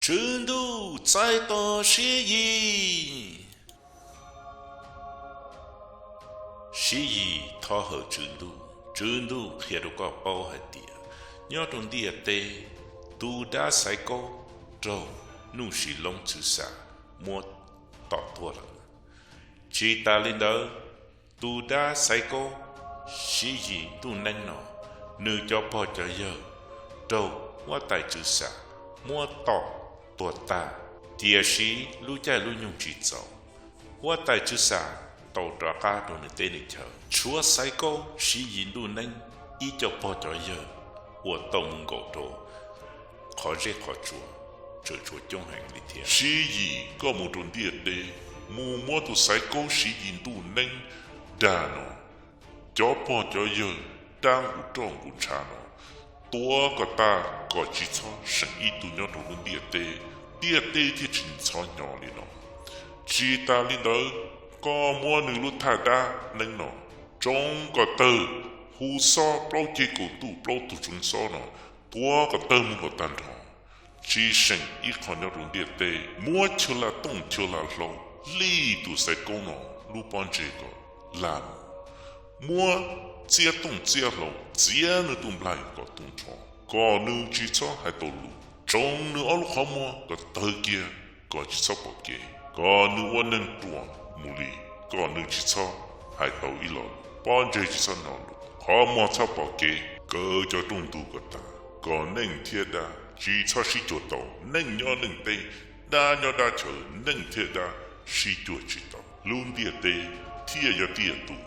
Tswv Ntuj txais tos Siv Yis. Siv Yis thov hawm Tswv Ntuj, Tswv Ntuj qhia rau koj paub hais tias nyob rau ntiaj teb, tus dab Xaiv Kaub raug Nuj Sis Loob txwv xam muab tom tuag lawm. Tsis tas li ntawd, tus dab Xaiv Kaub Siv Yis ntuj neeb no, nws cov pog cov yawg raug huab tais txwv xam muab tom tuag tag. Tiam sis lub caij lub nyoog tsis txaus, huab tais txwv xam tau rov qab rau nws teb nws chaw, tshuav Xaiv Kaub Siv Yis ntuj neeb ib co pog cov yawg uas tau mus nkaum rau qhov zeb qhov tsua, tseem tshuav coob heev li thiab. Siv Yis, koj mus rau ntiaj teb, mus muab tus Xaiv Kaub Siv Yis ntuj neeb dag no, cov pog cov yawg dab nqus roj nqus ntshav no, tuav kom tag kom tsis txhob seem ib tug nyob rau lub ntiaj teb, ntiaj teb thiaj tsis ntxhov hnyo li no. Tsis tas li ntawd, koj muab nws lub thaj dab neeb no tsoo kom tawg, hu xob plaub ceg kaum ntuj plaub tug tsoov xob no, tuav kom tawg mus kom tag nrho, tsis seem ib qho nyob rau ntiaj teb. Muab chaw laj tooj chaw laj hlau lij tus Xaiv Kaub no lub pob ntseg kom laj mus. Muab txiab tooj txiab hlau txiav nws tus nplaig kom tu nrho, kom nws tsis txhob hais tau lus. Tsoo nws ob lub qhov muag kom tawg kiag, kom tsis txhob pom kev, kom nws ua neeg ruam mus li, kom nws tsis txhob hais tau ib lo lus, pob ntseg tsis txhob hnov lus, qhov muag txhob pom kev, kaw cov rooj ntug kom tag, kom neeg thiab dab tsis txhob sib cuag tau. Neeg nyob neeg teb, dab nyob dab chaw, neeg thiab dab sib cuag tsis tau, lub ntiaj teb thiaj yuav tiaj tus.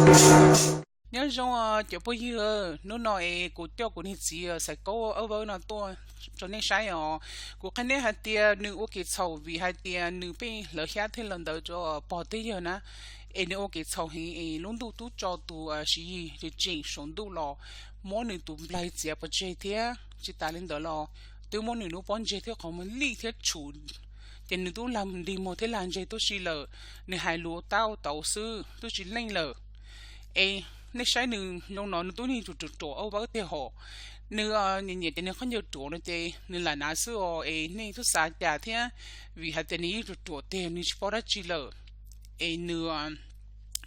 Nyob zoo cov phooj ywg, hnub no es kuv coj kuv niag txiv Xaiv Kaub Ab Vawb no tuaj rau nej saib os. Kuv qhia nej hais tias nws ua kev txhaum vim hais tias nws pheej hlawv xyab thiab los ntawd rau pog thiab yawg na. Es nws ua kev txhaum heev es lub ntuj twb tso tus Siv Yis tseem tseem saum ntuj los muab nws tus nplaig txiav pov tseg thiab tsis tas li ntawd los twb muab nws lub pob ntseg thiab qhov muag lij thiab tshum, ces nws twb lag nrig muag thiab lag ntseg tuaj si lawm. Nws hais lus ua tab ua tauv xwb twb tsis leej lawm. Es nej saib nws zoo no nws twb niag ruam ruam ruam Ab Vawb tiag hos. Nws nyiam nyiam ces nws khaub ncaws ruam no ces nws lam hnav xwb os, es nej txhob xav cas thiab, vim hais tias nws yeej ruam ruam tiag nws tsis paub dab tsi lawm. Es nws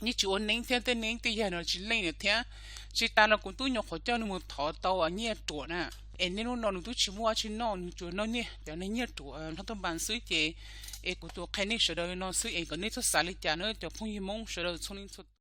yeej tsis ua neeb thiab tej neeb tej yaig no tsis leej nws thiab. Tsis tas los kuv twb nyuam qhuav coj nws mus thov tau nyiaj ruam na. Es niaj hnub no nws twb tsis muaj dab tsi noj, nws tsuas noj nyiaj cov nyiaj ruam hlob tub npas xwb ces, es kuv tus qhia nej sawv daws no xwb es kom nej txhob xav li cas na cov phooj ywg Hmoob sawv daws txhua leej txhua